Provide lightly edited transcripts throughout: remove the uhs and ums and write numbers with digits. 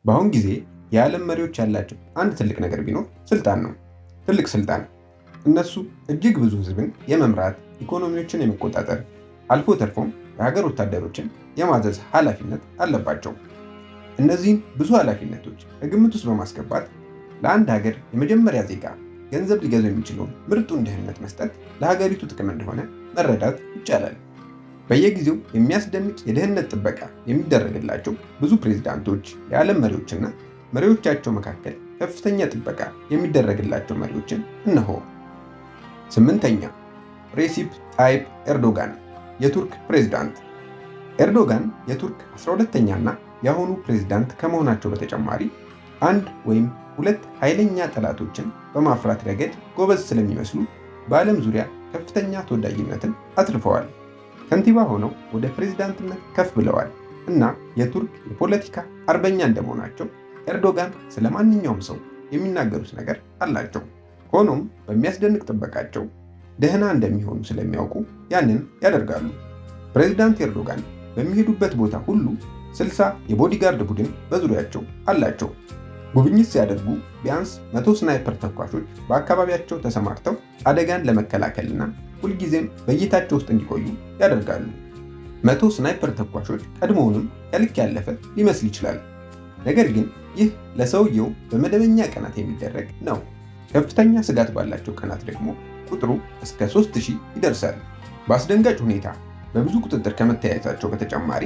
በአሁን ጊዜ የዓለም መሪዎች ያላቸው አንድ ትልቅ ነገር ቢኖር ስልጣን ነው። ትልቅ ስልጣን። እነሱ እጅግ ብዙ ህዝብን የመምራት፣ ኢኮኖሚዎችን የመቆጣጠር፣ አልፎ ተርፎም የሀገር ወታደሮችን የማዘዝ ኃላፊነት አለባቸው። እነዚህን ብዙ ኃላፊነቶች ከግምት ውስጥ በማስገባት ለአንድ ሀገር የመጀመሪያ ዜጋ ገንዘብ ሊገዛው የሚችለውን ምርጡን ደህንነት መስጠት ለሀገሪቱ ጥቅም እንደሆነ መረዳት ይቻላል። በየጊዜው የሚያስደንቅ የደህንነት ጥበቃ የሚደረግላቸው ብዙ ፕሬዝዳንቶች፣ የዓለም መሪዎችና መሪዎቻቸው መካከል ከፍተኛ ጥበቃ የሚደረግላቸው መሪዎችን እነሆ። ስምንተኛ፣ ሬሲፕ ጣይፕ ኤርዶጋን፣ የቱርክ ፕሬዝዳንት። ኤርዶጋን የቱርክ 12ኛና የአሁኑ ፕሬዝዳንት ከመሆናቸው በተጨማሪ አንድ ወይም ሁለት ኃይለኛ ጠላቶችን በማፍራት ረገድ ጎበዝ ስለሚመስሉ በዓለም ዙሪያ ከፍተኛ ተወዳጅነትን አትርፈዋል። ከንቲባ ሆነው ወደ ፕሬዝዳንትነት ከፍ ብለዋል እና የቱርክ የፖለቲካ አርበኛ እንደመሆናቸው ኤርዶጋን ስለ ማንኛውም ሰው የሚናገሩት ነገር አላቸው። ሆኖም በሚያስደንቅ ጥበቃቸው ደህና እንደሚሆኑ ስለሚያውቁ ያንን ያደርጋሉ። ፕሬዝዳንት ኤርዶጋን በሚሄዱበት ቦታ ሁሉ 60 የ bodyguard ቡድን በዙሪያቸው አላቸው። ጉብኝት ሲያደርጉ ቢያንስ 100 sniper ተኳሾች በአካባቢያቸው ተሰማርተው አደጋን ለመከላከልና ሁልጊዜም በእይታቸው ውስጥ እንዲቆዩ ያደርጋሉ። 100 sniper ተኳሾች ቀድሞውንም ከልክ ያለፈ ሊመስል ይችላል። ነገር ግን ይህ ለሰውየው በመደበኛ ቀናት የሚደረግ ነው። ከፍተኛ ስጋት ባላቸው ቀናት ደግሞ ቁጥሩ እስከ 3000 ይደርሳል። በአስደንጋጭ ሁኔታ በብዙ ቁጥጥር ከመተያየታቸው በተጨማሪ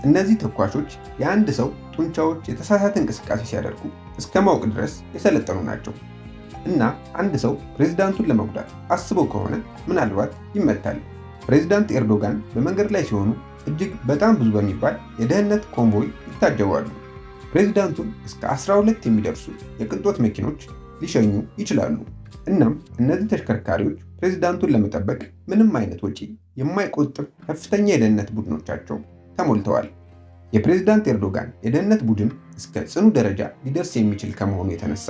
እነዚህ ተኳሾች የአንድ ሰው ጡንቻዎች የተሳሳተ እንቅስቃሴ ሲያደርጉ እስከ ማወቅ ድረስ የሰለጠኑ ናቸው እና አንድ ሰው ፕሬዝዳንቱን ለመጉዳት አስበው ከሆነ ምናልባት ይመታል። ፕሬዝዳንት ኤርዶጋን በመንገድ ላይ ሲሆኑ እጅግ በጣም ብዙ በሚባል የደህንነት convoy ይታጀባሉ። ፕሬዝዳንቱን እስከ 12 የሚደርሱ የቅንጦት መኪኖች ሊሸኙ ይችላሉ። እናም እነዚህ ተሽከርካሪዎች ፕሬዝዳንቱን ለመጠበቅ ምንም አይነት ወጪ የማይቆጥብ ከፍተኛ የደህንነት ቡድኖቻቸው ተሞልተዋል። የፕሬዝዳንት ኤርዶጋን የደህንነት ቡድን እስከ ጽኑ ደረጃ ሊደርስ የሚችል ከመሆኑ የተነሳ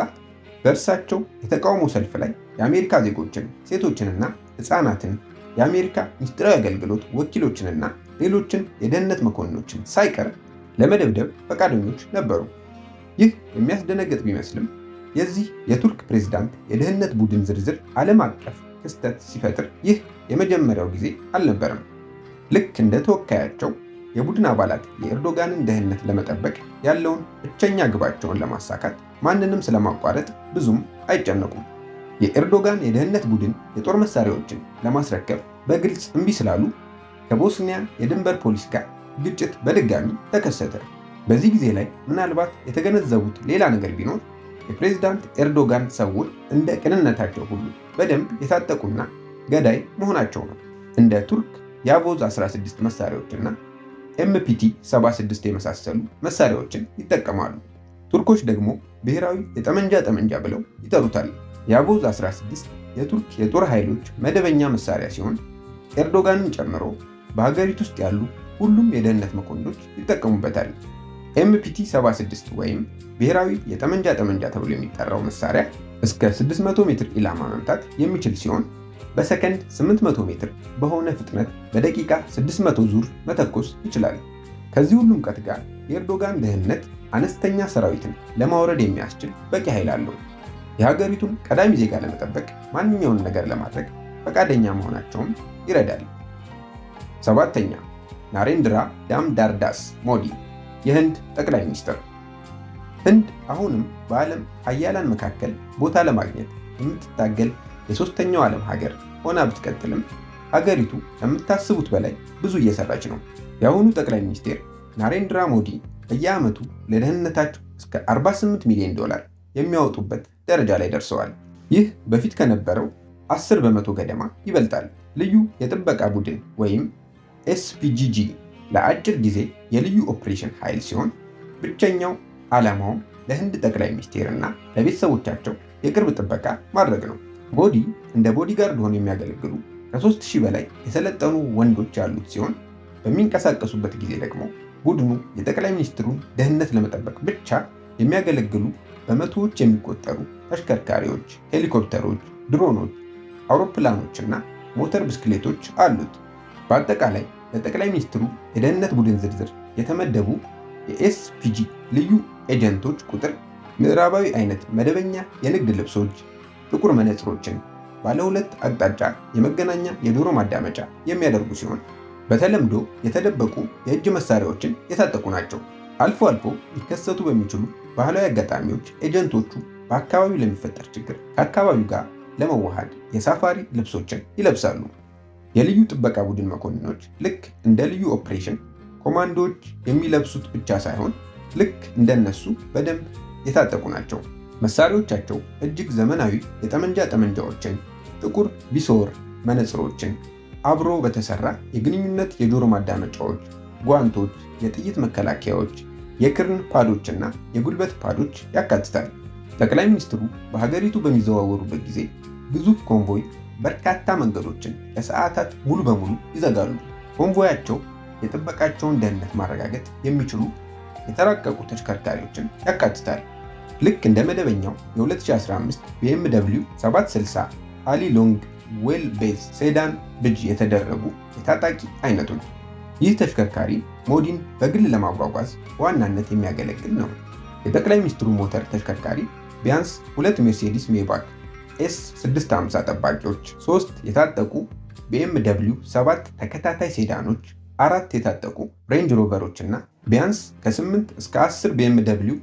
በእርሳቸው የተቃውሞ ሰልፍ ላይ የአሜሪካ ዜጎችን፣ ሴቶችንና ሕፃናትን፣ የአሜሪካ ምስጢራዊ አገልግሎት ወኪሎችንና ሌሎችን የደህንነት መኮንኖችን ሳይቀር ለመደብደብ ፈቃደኞች ነበሩ። ይህ የሚያስደነግጥ ቢመስልም የዚህ የቱርክ ፕሬዝዳንት የደህንነት ቡድን ዝርዝር ዓለም አቀፍ ክስተት ሲፈጥር ይህ የመጀመሪያው ጊዜ አልነበረም። ልክ እንደ ተወካያቸው የቡድን አባላት የኤርዶጋንን ደህንነት ለመጠበቅ ያለውን ብቸኛ ግባቸውን ለማሳካት ማንንም ስለማቋረጥ ብዙም አይጨነቁም። የኤርዶጋን የደህንነት ቡድን የጦር መሳሪያዎችን ለማስረከብ በግልጽ እምቢ ስላሉ ከቦስኒያ የድንበር ፖሊስ ጋር ግጭት በድጋሚ ተከሰተ። በዚህ ጊዜ ላይ ምናልባት የተገነዘቡት ሌላ ነገር ቢኖር የፕሬዝዳንት ኤርዶጋን ሰዎች እንደ ቅንነታቸው ሁሉ በደንብ የታጠቁና ገዳይ መሆናቸው ነው። እንደ ቱርክ ያቮዝ 16 መሳሪያዎችና MPT 76 የመሳሰሉ መሳሪያዎችን ይጠቀማሉ። ቱርኮች ደግሞ ብሔራዊ የጠመንጃ ጠመንጃ ብለው ይጠሩታል። ያቮዝ 16 የቱርክ የጦር ኃይሎች መደበኛ መሳሪያ ሲሆን ኤርዶጋንን ጨምሮ በሀገሪቱ ውስጥ ያሉ ሁሉም የደህንነት መኮንኖች ይጠቀሙበታል። MPT 76 ወይም ብሔራዊ የጠመንጃ ጠመንጃ ተብሎ የሚጠራው መሳሪያ እስከ 600 ሜትር ኢላማ መምታት የሚችል ሲሆን በሰከንድ 800 ሜትር በሆነ ፍጥነት በደቂቃ 600 ዙር መተኮስ ይችላል። ከዚህ ሁሉ እውቀት ጋር የኤርዶጋን ደህንነት አነስተኛ ሰራዊትን ለማውረድ የሚያስችል በቂ ኃይል አለው። የሀገሪቱን ቀዳሚ ዜጋ ለመጠበቅ ማንኛውንም ነገር ለማድረግ ፈቃደኛ መሆናቸውም ይረዳል። ሰባተኛ፣ ናሬንድራ ዳምዳርዳስ ሞዲ፣ የህንድ ጠቅላይ ሚኒስትር። ህንድ አሁንም በዓለም ሀያላን መካከል ቦታ ለማግኘት የምትታገል የሶስተኛው ዓለም ሀገር ሆና ብትቀጥልም ሀገሪቱ ከምታስቡት በላይ ብዙ እየሰራች ነው። የአሁኑ ጠቅላይ ሚኒስትር ናሬንድራ ሞዲ በየዓመቱ ለደህንነታቸው እስከ 48 ሚሊዮን ዶላር የሚያወጡበት ደረጃ ላይ ደርሰዋል። ይህ በፊት ከነበረው 10% ገደማ ይበልጣል። ልዩ የጥበቃ ቡድን ወይም SPGG ለአጭር ጊዜ የልዩ ኦፕሬሽን ኃይል ሲሆን ብቸኛው ዓላማውም ለህንድ ጠቅላይ ሚኒስቴር እና ለቤተሰቦቻቸው የቅርብ ጥበቃ ማድረግ ነው። ሞዲ እንደ bodyguard ሆነው የሚያገለግሉ ከ3000 በላይ የሰለጠኑ ወንዶች ያሉት ሲሆን በሚንቀሳቀሱበት ጊዜ ደግሞ ቡድኑ የጠቅላይ ሚኒስትሩን ደህንነት ለመጠበቅ ብቻ የሚያገለግሉ በመቶዎች የሚቆጠሩ ተሽከርካሪዎች፣ ሄሊኮፕተሮች፣ ድሮኖች፣ አውሮፕላኖች እና ሞተር ብስክሌቶች አሉት። በአጠቃላይ ለጠቅላይ ሚኒስትሩ የደህንነት ቡድን ዝርዝር የተመደቡ የ SPG ልዩ ኤጀንቶች ቁጥር ምዕራባዊ አይነት መደበኛ የንግድ ልብሶች፣ ጥቁር መነጽሮችን፣ ባለ ሁለት አቅጣጫ የመገናኛ የጆሮ ማዳመጫ የሚያደርጉ ሲሆን በተለምዶ የተደበቁ የእጅ መሳሪያዎችን የታጠቁ ናቸው። አልፎ አልፎ ሊከሰቱ በሚችሉ ባህላዊ አጋጣሚዎች ኤጀንቶቹ በአካባቢው ለሚፈጠር ችግር ከአካባቢው ጋር ለመዋሃድ የሳፋሪ ልብሶችን ይለብሳሉ። የልዩ ጥበቃ ቡድን መኮንኖች ልክ እንደ ልዩ ኦፕሬሽን ኮማንዶዎች የሚለብሱት ብቻ ሳይሆን ልክ እንደነሱ በደንብ የታጠቁ ናቸው። መሳሪያዎቻቸው እጅግ ዘመናዊ የጠመንጃ ጠመንጃዎችን፣ ጥቁር visor መነጽሮችን፣ አብሮ በተሰራ የግንኙነት የጆሮ ማዳመጫዎች፣ ጓንቶች፣ የጥይት መከላከያዎች፣ የክርን ፓዶችና የጉልበት ፓዶች ያካትታል። ጠቅላይ ሚኒስትሩ በሀገሪቱ በሚዘዋወሩበት ጊዜ ግዙፍ convoy በርካታ መንገዶችን ለሰዓታት ሙሉ በሙሉ ይዘጋሉ። convoy ያቸው የጥበቃቸውን ደህንነት ማረጋገጥ የሚችሉ የተራቀቁ ተሽከርካሪዎችን ያካትታል። ልክ እንደ መደበኛው የ2015 BMW 760 i long wheelbase sedan ብጅ የተደረጉ የታጣቂ አይነቶች። ይህ ተሽከርካሪ ሞዲን በግል ለማጓጓዝ በዋናነት የሚያገለግል ነው። የጠቅላይ ሚኒስትሩ ሞተር ተሽከርካሪ ቢያንስ ሁለት ሜርሴዲስ ሜባክ S 650 ጠባቂዎች፣ ሶስት የታጠቁ BMW 7 ተከታታይ sedan ኖች፣ አራት የታጠቁ ሬንጅ ሮቨሮች እና ቢያንስ ከ8 እስከ 10 BMW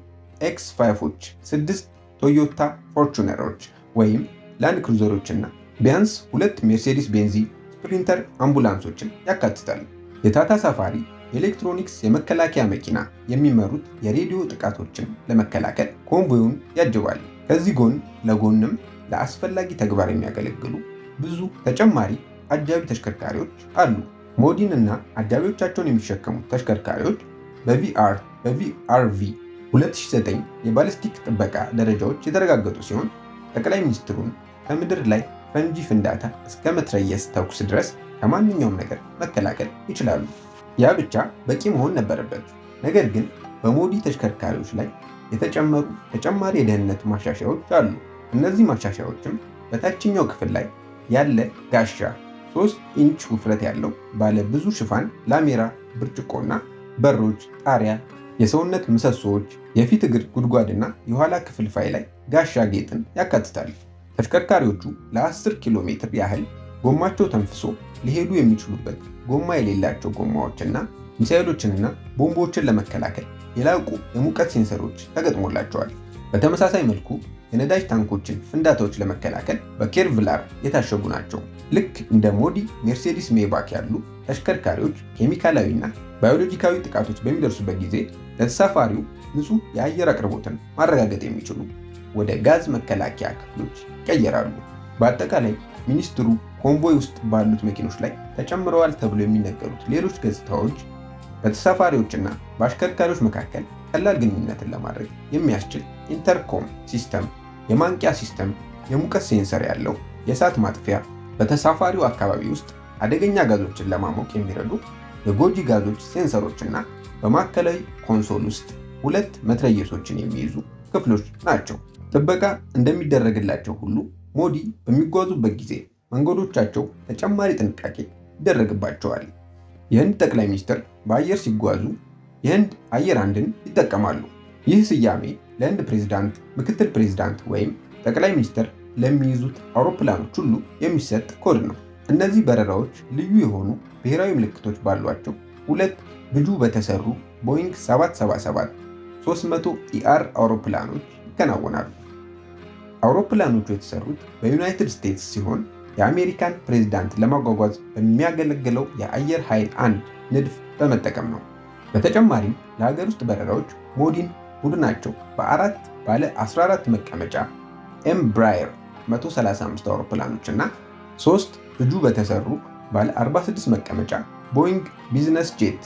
X 5ዎች፣ 6 ቶዮታ ፎርቹነሮች ወይም ላንድ ክሩዘሮች እና ቢያንስ ሁለት ሜርሴዲስ ቤንዚ ስፕሪንተር አምቡላንሶችን ያካትታል። የታታ ሳፋሪ ኤሌክትሮኒክስ የመከላከያ መኪና የሚመሩት የሬዲዮ ጥቃቶችን ለመከላከል convoy ኡን ያጅባል። ከዚህ ጎን ለጎንም ለአስፈላጊ ተግባር የሚያገለግሉ ብዙ ተጨማሪ አጃቢ ተሽከርካሪዎች አሉ። ሞዲን እና አጃቢዎቻቸውን የሚሸከሙት ተሽከርካሪዎች በ VR በ VRV 2009 የባሊስቲክ ጥበቃ ደረጃዎች የተረጋገጡ ሲሆን ጠቅላይ ሚኒስትሩን ከምድር ላይ ፈንጂ ፍንዳታ እስከ መትረየስ ተኩስ ድረስ ከማንኛውም ነገር መከላከል ይችላሉ። ያ ብቻ በቂ መሆን ነበረበት። ነገር ግን በሞዲ ተሽከርካሪዎች ላይ የተጨመሩ ተጨማሪ የደህንነት ማሻሻያዎች አሉ። እነዚህ ማሻሻያዎችም በታችኛው ክፍል ላይ ያለ ጋሻ፣ 3 ኢንች ውፍረት ያለው ባለ ብዙ ሽፋን ላሜራ ብርጭቆና በሮች፣ ጣሪያ፣ የሰውነት ምሰሶዎች፣ የፊት እግር ጉድጓድና የኋላ ክፍልፋይ ላይ ጋሻ ጌጥን ያካትታል። ተሽከርካሪዎቹ ለ10 ኪሎ ሜትር ያህል ጎማቸው ተንፍሶ ሊሄዱ የሚችሉበት ጎማ የሌላቸው ጎማዎችና ሚሳኤሎችንና ቦምቦችን ለመከላከል የላቁ የሙቀት sensor ኦች ተገጥሞላቸዋል። በተመሳሳይ መልኩ የነዳጅ ታንኮችን ፍንዳታዎች ለመከላከል በ Kevlar የታሸጉ ናቸው። ልክ እንደ ሞዲ ሜርሴዲስ ሜባክ ያሉ ተሽከርካሪዎች ኬሚካላዊና ባዮሎጂካዊ ጥቃቶች በሚደርሱበት ጊዜ ለተሳፋሪው ንጹህ የአየር አቅርቦትን ማረጋገጥ የሚችሉ ወደ ጋዝ መከላከያ ክፍሎች ይቀየራሉ። በአጠቃላይ ሚኒስትሩ convoy ውስጥ ባሉት መኪኖች ላይ ተጨምረዋል ተብሎ የሚነገሩት ሌሎች ገጽታዎች በተሳፋሪዎችና በአሽከርካሪዎች መካከል ቀላል ግንኙነትን ለማድረግ የሚያስችል intercom system፣ የማንቂያ system፣ የሙቀት sensor ያለው የእሳት ማጥፊያ፣ በተሳፋሪው አካባቢ ውስጥ አደገኛ ጋዞችን ለማሞቅ የሚረዱ የጎጂ ጋዞች sensor ኦችና በማዕከላዊ console ውስጥ ሁለት መትረየሶችን የሚይዙ ክፍሎች ናቸው። ጥበቃ እንደሚደረግላቸው ሁሉ ሞዲ በሚጓዙበት ጊዜ መንገዶቻቸው ተጨማሪ ጥንቃቄ ይደረግባቸዋል። የህንድ ጠቅላይ ሚኒስትር በአየር ሲጓዙ የህንድ አየር አንድን ይጠቀማሉ። ይህ ስያሜ ለህንድ ፕሬዝዳንት፣ ምክትል ፕሬዝዳንት ወይም ጠቅላይ ሚኒስትር ለሚይዙት አውሮፕላኖች ሁሉ የሚሰጥ ኮድ ነው። እነዚህ በረራዎች ልዩ የሆኑ ብሔራዊ ምልክቶች ባሏቸው ሁለት ብጁ በተሰሩ ቦይንግ 777 300 ER አውሮፕላኖች ይከናወናሉ። አውሮፕላኖቹ የተሰሩት በዩናይትድ ስቴትስ ሲሆን የአሜሪካን ፕሬዝዳንት ለማጓጓዝ በሚያገለግለው የአየር ኃይል አንድ ንድፍ በመጠቀም ነው። በተጨማሪም ለሀገር ውስጥ በረራዎች ሞዲን ቡድናቸው በአራት ባለ 14 መቀመጫ ኤምብራየር 135 አውሮፕላኖች እና ሶስት ብጁ በተሰሩ ባለ 46 መቀመጫ ቦይንግ Business Jet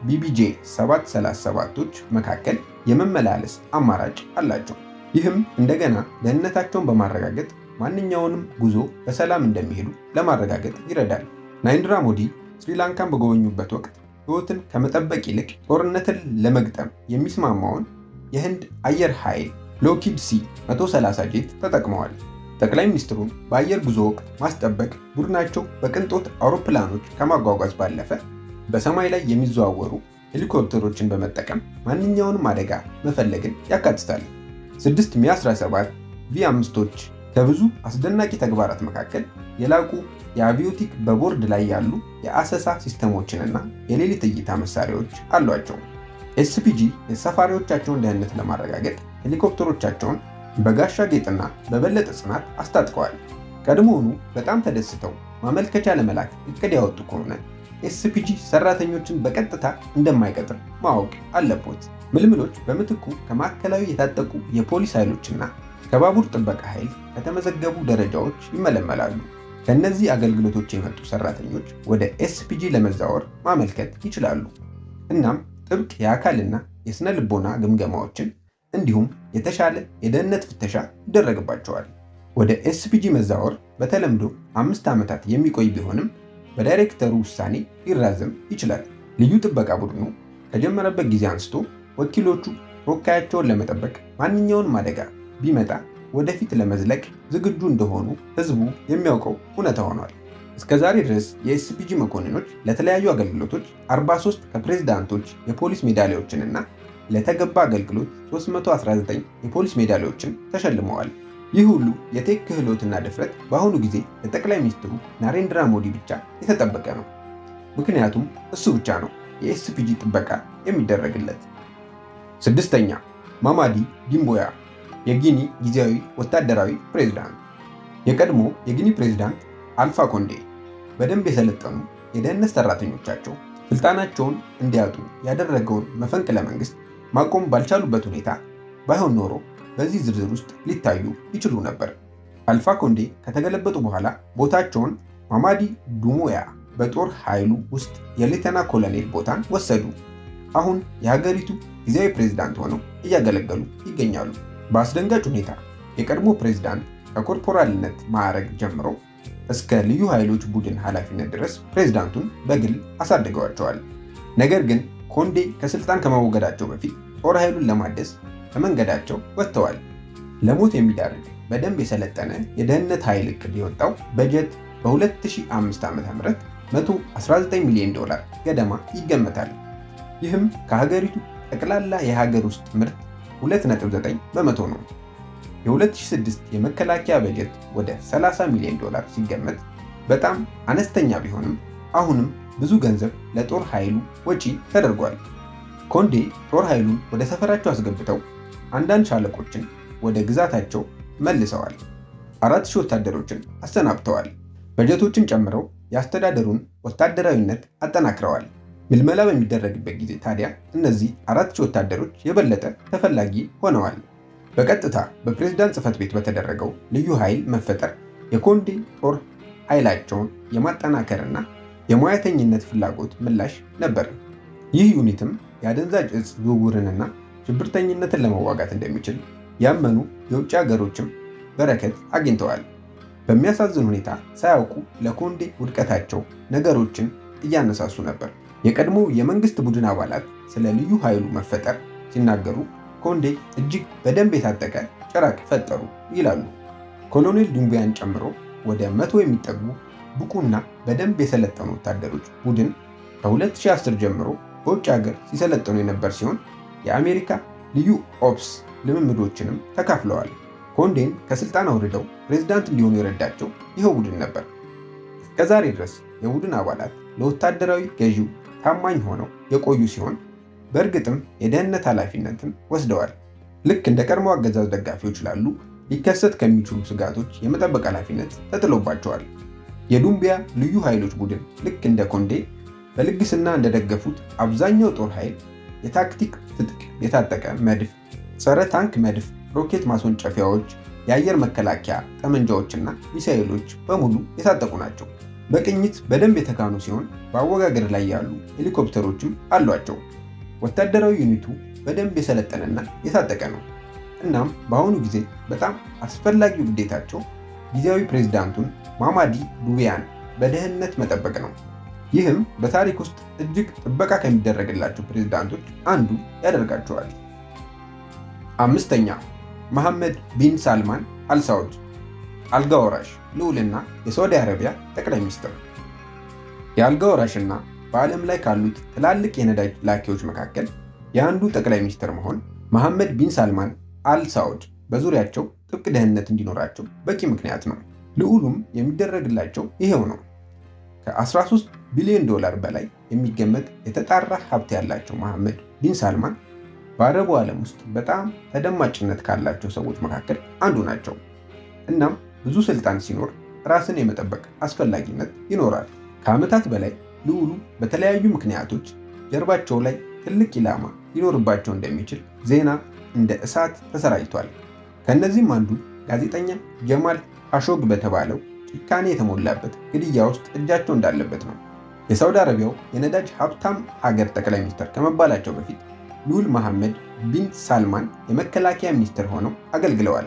BBJ 737ቶች መካከል የመመላለስ አማራጭ አላቸው። ይህም እንደገና ደህንነታቸውን በማረጋገጥ ማንኛውንም ጉዞ በሰላም እንደሚሄዱ ለማረጋገጥ ይረዳል። ናሬንድራ ሞዲ ስሪላንካን በጎበኙበት ወቅት ሕይወትን ከመጠበቅ ይልቅ ጦርነትን ለመግጠም የሚስማማውን የህንድ አየር ኃይል ሎክሂድ C 130 ጄት ተጠቅመዋል። ጠቅላይ ሚኒስትሩን በአየር ጉዞ ወቅት ማስጠበቅ ቡድናቸው በቅንጦት አውሮፕላኖች ከማጓጓዝ ባለፈ በሰማይ ላይ የሚዘዋወሩ ሄሊኮፕተሮችን በመጠቀም ማንኛውንም አደጋ መፈለግን ያካትታል። 6 Mi-17 V5ቶች ከብዙ አስደናቂ ተግባራት መካከል የላቁ የአቪዮቲክ በቦርድ ላይ ያሉ የአሰሳ ሲስተሞችንና የሌሊት እይታ መሳሪያዎች አሏቸው። SPG የሰፋሪዎቻቸውን ደህንነት ለማረጋገጥ ሄሊኮፕተሮቻቸውን በጋሻ ጌጥና በበለጠ ጽናት አስታጥቀዋል። ቀድሞውኑ በጣም ተደስተው ማመልከቻ ለመላክ እቅድ ያወጡ ከሆነ SPG ሰራተኞችን በቀጥታ እንደማይቀጥር ማወቅ አለቦት። ምልምሎች በምትኩ ከማዕከላዊ የታጠቁ የፖሊስ ኃይሎችና ከባቡር ጥበቃ ኃይል ከተመዘገቡ ደረጃዎች ይመለመላሉ። ከእነዚህ አገልግሎቶች የመጡ ሰራተኞች ወደ SPG ለመዛወር ማመልከት ይችላሉ። እናም ጥብቅ የአካልና የስነ ልቦና ግምገማዎችን እንዲሁም የተሻለ የደህንነት ፍተሻ ይደረግባቸዋል። ወደ SPG መዛወር በተለምዶ 5 ዓመታት የሚቆይ ቢሆንም በዳይሬክተሩ ውሳኔ ሊራዘም ይችላል። ልዩ ጥበቃ ቡድኑ ከጀመረበት ጊዜ አንስቶ ወኪሎቹ ተወካያቸውን ለመጠበቅ ማንኛውንም አደጋ ቢመጣ ወደፊት ለመዝለቅ ዝግጁ እንደሆኑ ህዝቡ የሚያውቀው እውነታ ሆኗል። እስከ ዛሬ ድረስ የ SPG መኮንኖች ለተለያዩ አገልግሎቶች 43 ከፕሬዝዳንቶች የፖሊስ ሜዳሊያዎችንና ለተገባ አገልግሎት 319 የፖሊስ ሜዳሊያዎችን ተሸልመዋል። ይህ ሁሉ የ tech ክህሎትና ድፍረት በአሁኑ ጊዜ ለጠቅላይ ሚኒስትሩ ናሬንድራ ሞዲ ብቻ የተጠበቀ ነው። ምክንያቱም እሱ ብቻ ነው የ SPG ጥበቃ የሚደረግለት። ስድስተኛ፣ ማማዲ ዲምቦያ፣ የጊኒ ጊዜያዊ ወታደራዊ ፕሬዝዳንት። የቀድሞ የጊኒ ፕሬዝዳንት አልፋ ኮንዴ በደንብ የሰለጠኑ የደህንነት ሰራተኞቻቸው ስልጣናቸውን እንዲያጡ ያደረገውን መፈንቅለ መንግስት ማቆም ባልቻሉበት ሁኔታ ባይሆን ኖሮ በዚህ ዝርዝር ውስጥ ሊታዩ ይችሉ ነበር። አልፋ ኮንዴ ከተገለበጡ በኋላ ቦታቸውን ማማዲ ዱሞያ በጦር ኃይሉ ውስጥ የሌተና ኮሎኔል ቦታን ወሰዱ። አሁን የሀገሪቱ ጊዜያዊ ፕሬዝዳንት ሆነው እያገለገሉ ይገኛሉ። በአስደንጋጭ ሁኔታ የቀድሞ ፕሬዝዳንት ከኮርፖራልነት ማዕረግ ጀምሮ እስከ ልዩ ኃይሎች ቡድን ኃላፊነት ድረስ ፕሬዝዳንቱን በግል አሳድገዋቸዋል። ነገር ግን ኮንዴ ከስልጣን ከመወገዳቸው በፊት ጦር ኃይሉን ለማደስ ከመንገዳቸው ወጥተዋል። ለሞት የሚዳርግ በደንብ የሰለጠነ የደህንነት ኃይል እቅድ የወጣው በጀት በ2005 ዓ.ም 119 ሚሊዮን ዶላር ገደማ ይገመታል። ይህም ከሀገሪቱ ጠቅላላ የሀገር ውስጥ ምርት 2.9% ነው። የ2006 የመከላከያ በጀት ወደ 30 ሚሊዮን ዶላር ሲገመት በጣም አነስተኛ ቢሆንም አሁንም ብዙ ገንዘብ ለጦር ኃይሉ ወጪ ተደርጓል። ኮንዴ ጦር ኃይሉን ወደ ሰፈራቸው አስገብተው አንዳንድ ሻለቆችን ወደ ግዛታቸው መልሰዋል። 4000 ወታደሮችን አሰናብተዋል። በጀቶችን ጨምረው የአስተዳደሩን ወታደራዊነት አጠናክረዋል። ምልመላ በሚደረግበት ጊዜ ታዲያ እነዚህ 4000 ወታደሮች የበለጠ ተፈላጊ ሆነዋል። በቀጥታ በፕሬዝዳንት ጽሕፈት ቤት በተደረገው ልዩ ኃይል መፈጠር የኮንዴ ጦር ኃይላቸውን የማጠናከርና የሙያተኝነት ፍላጎት ምላሽ ነበር። ይህ unit ም የአደንዛዥ እጽ ዝውውርንና ሽብርተኝነትን ለመዋጋት እንደሚችል ያመኑ የውጭ ሀገሮችም በረከት አግኝተዋል። በሚያሳዝን ሁኔታ ሳያውቁ ለኮንዴ ውድቀታቸው ነገሮችን እያነሳሱ ነበር። የቀድሞ የመንግስት ቡድን አባላት ስለ ልዩ ኃይሉ መፈጠር ሲናገሩ ኮንዴ እጅግ በደንብ የታጠቀ ጭራቅ ፈጠሩ ይላሉ። ኮሎኔል ዱምቢያን ጨምሮ ወደ 100 የሚጠጉ ብቁና በደንብ የሰለጠኑ ወታደሮች ቡድን ከ2010 ጀምሮ በውጭ ሀገር ሲሰለጥኑ የነበር ሲሆን የአሜሪካ ልዩ ops ልምምዶችንም ተካፍለዋል። ኮንዴን ከስልጣን አውርደው ፕሬዝዳንት እንዲሆኑ የረዳቸው ይኸው ቡድን ነበር። እስከዛሬ ድረስ የቡድን አባላት ለወታደራዊ ገዢው ታማኝ ሆነው የቆዩ ሲሆን በእርግጥም የደህንነት ኃላፊነትን ወስደዋል። ልክ እንደ ቀድሞ አገዛዝ ደጋፊዎች ላሉ ሊከሰት ከሚችሉ ስጋቶች የመጠበቅ ኃላፊነት ተጥሎባቸዋል። የዱምቢያ ልዩ ኃይሎች ቡድን ልክ እንደ ኮንዴ በልግስና እንደደገፉት አብዛኛው ጦር ኃይል የታክቲክ ትጥቅ የታጠቀ መድፍ፣ ጸረ ታንክ መድፍ፣ ሮኬት ማስወንጨፊያዎች፣ የአየር መከላከያ ጠመንጃዎችና ሚሳኤሎች በሙሉ የታጠቁ ናቸው። በቅኝት በደንብ የተካኑ ሲሆን በአወጋገር ላይ ያሉ ሄሊኮፕተሮችም አሏቸው። ወታደራዊ unit ኡ በደንብ የሰለጠነና የታጠቀ ነው። እናም በአሁኑ ጊዜ በጣም አስፈላጊው ግዴታቸው ጊዜያዊ ፕሬዝዳንቱን ማማዲ ዱቢያን በደህንነት መጠበቅ ነው። ይህም በታሪክ ውስጥ እጅግ ጥበቃ ከሚደረግላቸው ፕሬዝዳንቶች አንዱ ያደርጋቸዋል። አምስተኛ፣ መሐመድ ቢን ሳልማን አልሳውድ፣ አልጋ ወራሽ ልዑልና የሳዑዲ አረቢያ ጠቅላይ ሚኒስትር። የአልጋ ወራሽና በዓለም ላይ ካሉት ትላልቅ የነዳጅ ላኪዎች መካከል የአንዱ ጠቅላይ ሚኒስትር መሆን መሐመድ ቢን ሳልማን አል ሳዑድ በዙሪያቸው ጥብቅ ደህንነት እንዲኖራቸው በቂ ምክንያት ነው። ልዑሉም የሚደረግላቸው ይሄው ነው። ከ13 ቢሊዮን ዶላር በላይ የሚገመት የተጣራ ሀብት ያላቸው መሐመድ ቢን ሳልማን በአረቡ ዓለም ውስጥ በጣም ተደማጭነት ካላቸው ሰዎች መካከል አንዱ ናቸው። እናም ብዙ ስልጣን ሲኖር ራስን የመጠበቅ አስፈላጊነት ይኖራል። ከዓመታት በላይ ልዑሉ በተለያዩ ምክንያቶች ጀርባቸው ላይ ትልቅ ኢላማ ሊኖርባቸው እንደሚችል ዜና እንደ እሳት ተሰራጭቷል። ከእነዚህም አንዱ ጋዜጠኛ ጀማል ካሾግ በተባለው ጭካኔ የተሞላበት ግድያ ውስጥ እጃቸው እንዳለበት ነው። የሳውዲ አረቢያው የነዳጅ ሀብታም ሀገር ጠቅላይ ሚኒስትር ከመባላቸው በፊት ልዑል መሐመድ ቢን ሳልማን የመከላከያ ሚኒስትር ሆነው አገልግለዋል።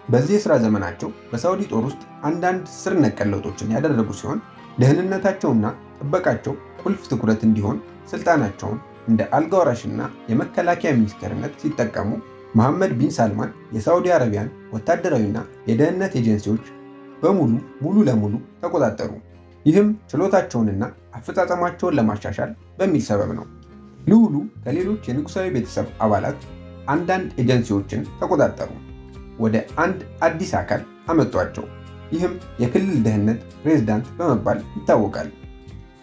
በዚህ የሥራ ዘመናቸው በሳውዲ ጦር ውስጥ አንዳንድ ስር ነቀል ለውጦችን ያደረጉ ሲሆን ደህንነታቸውና ጥበቃቸው ቁልፍ ትኩረት እንዲሆን ስልጣናቸውን እንደ አልጋ ወራሽና የመከላከያ ሚኒስትርነት ሲጠቀሙ መሐመድ ቢን ሳልማን የሳውዲ አረቢያን ወታደራዊና የደህንነት ኤጀንሲዎች በሙሉ ሙሉ ለሙሉ ተቆጣጠሩ። ይህም ችሎታቸውንና አፈጻጸማቸውን ለማሻሻል በሚል ሰበብ ነው። ልዑሉ ከሌሎች የንጉሳዊ ቤተሰብ አባላት አንዳንድ ኤጀንሲዎችን ተቆጣጠሩ፣ ወደ አንድ አዲስ አካል አመጧቸው። ይህም የክልል ደህንነት ፕሬዝዳንት በመባል ይታወቃል።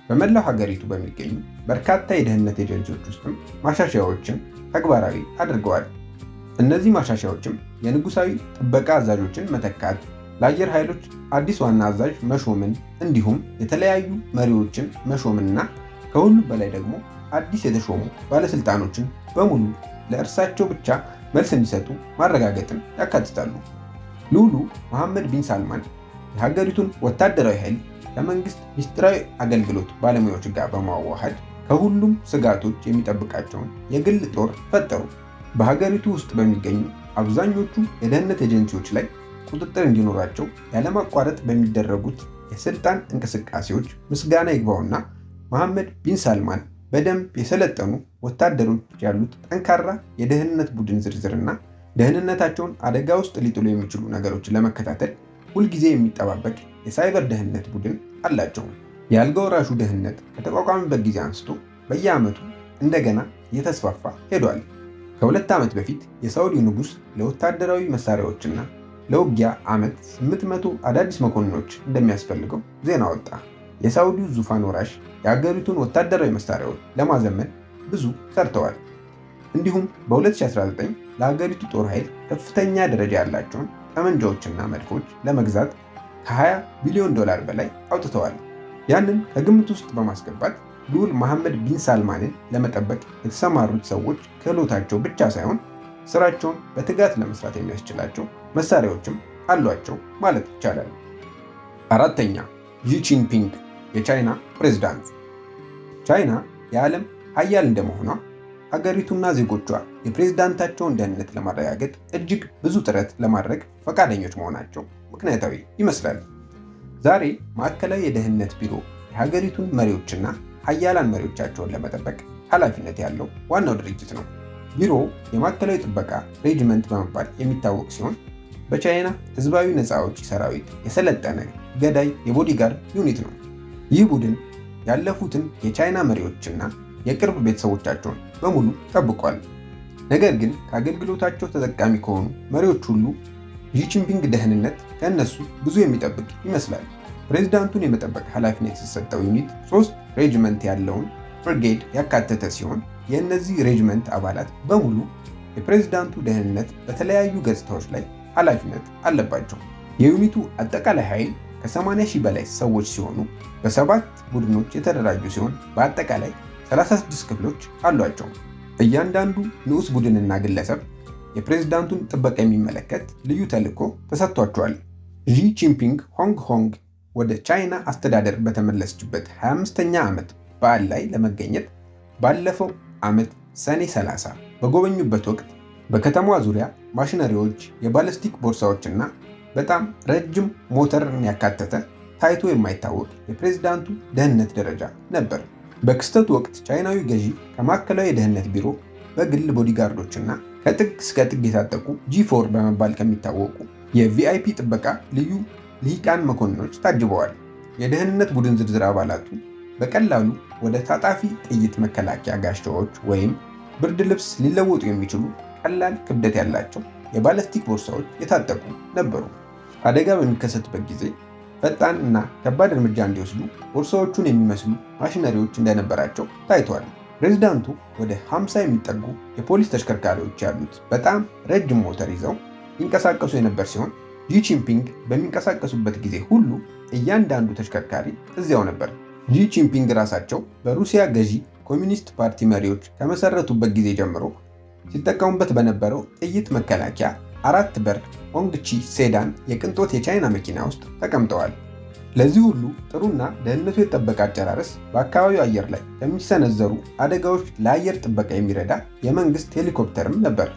በመላው ሀገሪቱ በሚገኙ በርካታ የደህንነት ኤጀንሲዎች ውስጥም ማሻሻያዎችን ተግባራዊ አድርገዋል። እነዚህ ማሻሻያዎችም የንጉሳዊ ጥበቃ አዛዦችን መተካት፣ ለአየር ኃይሎች አዲስ ዋና አዛዥ መሾምን፣ እንዲሁም የተለያዩ መሪዎችን መሾምንና ከሁሉም በላይ ደግሞ አዲስ የተሾሙ ባለስልጣኖችን በሙሉ ለእርሳቸው ብቻ መልስ እንዲሰጡ ማረጋገጥን ያካትታሉ። ልዑሉ መሐመድ ቢን ሳልማን የሀገሪቱን ወታደራዊ ኃይል ከመንግስት ሚስጥራዊ አገልግሎት ባለሙያዎች ጋር በማዋሃድ ከሁሉም ስጋቶች የሚጠብቃቸውን የግል ጦር ፈጠሩ። በሀገሪቱ ውስጥ በሚገኙ አብዛኞቹ የደህንነት ኤጀንሲዎች ላይ ቁጥጥር እንዲኖራቸው ያለማቋረጥ በሚደረጉት የስልጣን እንቅስቃሴዎች ምስጋና ይግባውና መሐመድ ቢን ሳልማን በደንብ የሰለጠኑ ወታደሮች ያሉት ጠንካራ የደህንነት ቡድን ዝርዝርና ደህንነታቸውን አደጋ ውስጥ ሊጥሉ የሚችሉ ነገሮችን ለመከታተል ሁልጊዜ የሚጠባበቅ የሳይበር ደህንነት ቡድን አላቸው። የአልጋ ወራሹ ደህንነት ከተቋቋመበት ጊዜ አንስቶ በየዓመቱ እንደገና እየተስፋፋ ሄዷል። ከ2 ዓመት በፊት የሳውዲ ንጉሥ ለወታደራዊ መሳሪያዎችና ለውጊያ ዓመት 800 አዳዲስ መኮንኖች እንደሚያስፈልገው ዜና ወጣ። የሳውዲው ዙፋን ወራሽ የአገሪቱን ወታደራዊ መሳሪያዎች ለማዘመን ብዙ ሰርተዋል። እንዲሁም በ2019 ለሀገሪቱ ጦር ኃይል ከፍተኛ ደረጃ ያላቸውን ጠመንጃዎችና መድፎች ለመግዛት ከ20 ቢሊዮን ዶላር በላይ አውጥተዋል። ያንን ከግምት ውስጥ በማስገባት ልዑል መሐመድ ቢን ሳልማንን ለመጠበቅ የተሰማሩት ሰዎች ክህሎታቸው ብቻ ሳይሆን ስራቸውን በትጋት ለመስራት የሚያስችላቸው መሳሪያዎችም አሏቸው ማለት ይቻላል። አራተኛ፣ ዢ ጂንፒንግ የቻይና ፕሬዝዳንት። ቻይና የዓለም ሀያል እንደመሆኗ ሀገሪቱና ዜጎቿ የፕሬዝዳንታቸውን ደህንነት ለማረጋገጥ እጅግ ብዙ ጥረት ለማድረግ ፈቃደኞች መሆናቸው ምክንያታዊ ይመስላል። ዛሬ ማዕከላዊ የደህንነት ቢሮ የሀገሪቱን መሪዎችና ሀያላን መሪዎቻቸውን ለመጠበቅ ኃላፊነት ያለው ዋናው ድርጅት ነው። ቢሮው የማዕከላዊ ጥበቃ ሬጅመንት በመባል የሚታወቅ ሲሆን በቻይና ህዝባዊ ነፃ አውጪ ሰራዊት የሰለጠነ ገዳይ የ bodyguard unit ነው። ይህ ቡድን ያለፉትን የቻይና መሪዎችና የቅርብ ቤተሰቦቻቸውን በሙሉ ጠብቋል። ነገር ግን ከአገልግሎታቸው ተጠቃሚ ከሆኑ መሪዎች ሁሉ ዢ ጂንፒንግ ደህንነት ከእነሱ ብዙ የሚጠብቅ ይመስላል። ፕሬዝዳንቱን የመጠበቅ ኃላፊነት የተሰጠው unit 3 ሬጅመንት ያለውን ብርጌድ ያካተተ ሲሆን የእነዚህ ሬጅመንት አባላት በሙሉ የፕሬዝዳንቱ ደህንነት በተለያዩ ገጽታዎች ላይ ኃላፊነት አለባቸው። የ unit ኡ አጠቃላይ ኃይል ከ80 ሺህ በላይ ሰዎች ሲሆኑ በ7 ቡድኖች የተደራጁ ሲሆን በአጠቃላይ 36 ክፍሎች አሏቸው። እያንዳንዱ ንዑስ ቡድንና ግለሰብ የፕሬዝዳንቱን ጥበቃ የሚመለከት ልዩ ተልዕኮ ተሰጥቷቸዋል። ዢ ጂንፒንግ ሆንግ ኮንግ ወደ ቻይና አስተዳደር በተመለሰችበት 25ኛ ዓመት በዓል ላይ ለመገኘት ባለፈው ዓመት ሰኔ 30 በጎበኙበት ወቅት በከተማዋ ዙሪያ ማሽነሪዎች፣ የባለስቲክ ቦርሳዎችና በጣም ረጅም ሞተርን ያካተተ ታይቶ የማይታወቅ የፕሬዝዳንቱ ደህንነት ደረጃ ነበር። በክስተቱ ወቅት ቻይናዊ ገዢ ከማዕከላዊ የደህንነት ቢሮ በግል bodyguard ኦችና ከጥግ እስከ ጥግ የታጠቁ G4 በመባል ከሚታወቁ የ VIP ጥበቃ ልዩ ልሂቃን መኮንኖች ታጅበዋል። የደህንነት ቡድን ዝርዝር አባላቱ በቀላሉ ወደ ታጣፊ ጥይት መከላከያ ጋሻዎች ወይም ብርድ ልብስ ሊለወጡ የሚችሉ ቀላል ክብደት ያላቸው የባለስቲክ ቦርሳዎች የታጠቁ ነበሩ። አደጋ በሚከሰትበት ጊዜ ፈጣን እና ከባድ እርምጃ እንዲወስዱ ቦርሳዎቹን የሚመስሉ ማሽነሪዎች እንደነበራቸው ታይቷል። ፕሬዝዳንቱ ወደ 50 የሚጠጉ የፖሊስ ተሽከርካሪዎች ያሉት በጣም ረጅም ሞተር ይዘው ይንቀሳቀሱ የነበር ሲሆን ጂ ጂንፒንግ በሚንቀሳቀሱበት ጊዜ ሁሉ እያንዳንዱ ተሽከርካሪ እዚያው ነበር። ጂ ጂንፒንግ ራሳቸው በሩሲያ ገዢ ኮሚኒስት ፓርቲ መሪዎች ከመሰረቱበት ጊዜ ጀምሮ ሲጠቀሙበት በነበረው ጥይት መከላከያ 4 በር ሆንግቺ sedan የቅንጦት የቻይና መኪና ውስጥ ተቀምጠዋል። ለዚህ ሁሉ ጥሩና ደህንነቱ የተጠበቀ አጨራረስ በአካባቢው አየር ላይ ከሚሰነዘሩ አደጋዎች ለአየር ጥበቃ የሚረዳ የመንግስት ሄሊኮፕተርም ነበር።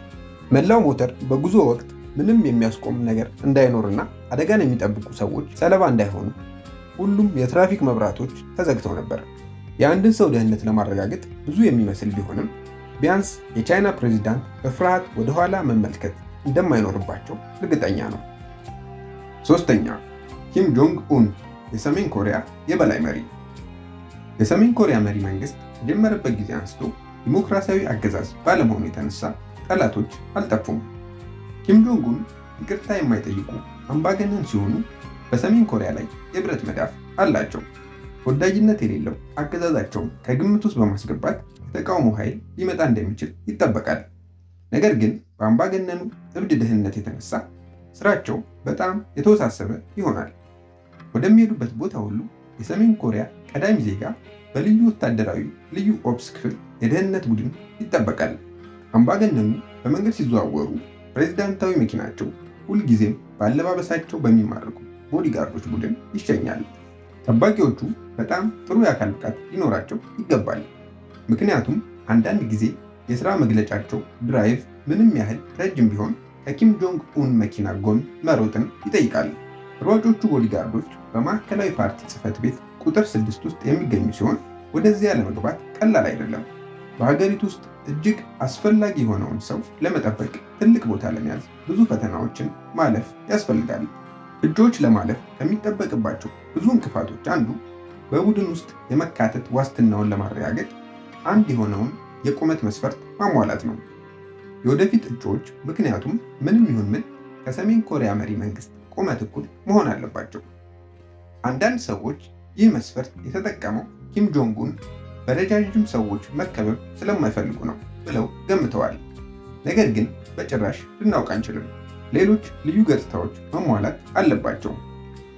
መላው ሞተር በጉዞ ወቅት ምንም የሚያስቆም ነገር እንዳይኖርና አደጋን የሚጠብቁ ሰዎች ሰለባ እንዳይሆኑ ሁሉም የትራፊክ መብራቶች ተዘግተው ነበር። የአንድን ሰው ደህንነት ለማረጋገጥ ብዙ የሚመስል ቢሆንም ቢያንስ የቻይና ፕሬዚዳንት በፍርሃት ወደኋላ መመልከት እንደማይኖርባቸው እርግጠኛ ነው። ሶስተኛ፣ ኪም ጆንግ ኡን የሰሜን ኮሪያ የበላይ መሪ። የሰሜን ኮሪያ መሪ መንግስት ከጀመረበት ጊዜ አንስቶ ዲሞክራሲያዊ አገዛዝ ባለመሆኑ የተነሳ ጠላቶች አልጠፉም። ኪም ጆንግ ኡን ይቅርታ የማይጠይቁ አምባገነን ሲሆኑ በሰሜን ኮሪያ ላይ የብረት መዳፍ አላቸው። ተወዳጅነት የሌለው አገዛዛቸውን ከግምት ውስጥ በማስገባት የተቃውሞ ኃይል ሊመጣ እንደሚችል ይጠበቃል። ነገር ግን በአምባገነኑ እብድ ድህነት የተነሳ ስራቸው በጣም የተወሳሰበ ይሆናል። ወደሚሄዱበት ቦታ ሁሉ የሰሜን ኮሪያ ቀዳሚ ዜጋ በልዩ ወታደራዊ ልዩ ops ክፍል የደህንነት ቡድን ይጠበቃል። አምባገነኑ በመንገድ ሲዘዋወሩ ፕሬዝዳንታዊ መኪናቸው ሁልጊዜም በአለባበሳቸው በሚማርኩ bodyguard ኦች ቡድን ይሸኛል። ጠባቂዎቹ በጣም ጥሩ የአካል ብቃት ሊኖራቸው ይገባል። ምክንያቱም አንዳንድ ጊዜ የሥራ መግለጫቸው drive ምንም ያህል ረጅም ቢሆን ከኪም ጆንግ ኡን መኪና ጎን መሮጥን ይጠይቃል። ሯጮቹ bodyguard ኦች በማዕከላዊ ፓርቲ ጽሕፈት ቤት ቁጥር 6 ውስጥ የሚገኙ ሲሆን ወደዚያ ለመግባት ቀላል አይደለም። በሀገሪቱ ውስጥ እጅግ አስፈላጊ የሆነውን ሰው ለመጠበቅ ትልቅ ቦታ ለመያዝ ብዙ ፈተናዎችን ማለፍ ያስፈልጋል። እጩዎች ለማለፍ ከሚጠበቅባቸው ብዙ እንቅፋቶች አንዱ በቡድን ውስጥ የመካተት ዋስትናውን ለማረጋገጥ አንድ የሆነውን የቁመት መስፈርት ማሟላት ነው። የወደፊት እጩዎች ምክንያቱም ምንም ይሁን ምን ከሰሜን ኮሪያ መሪ መንግስት ቁመት እኩል መሆን አለባቸው። አንዳንድ ሰዎች ይህ መስፈርት የተጠቀመው ኪም ጆንግ ኡን በረጃጅም ሰዎች መከበብ ስለማይፈልጉ ነው ብለው ገምተዋል። ነገር ግን በጭራሽ ልናውቅ አንችልም። ሌሎች ልዩ ገጽታዎች መሟላት አለባቸው።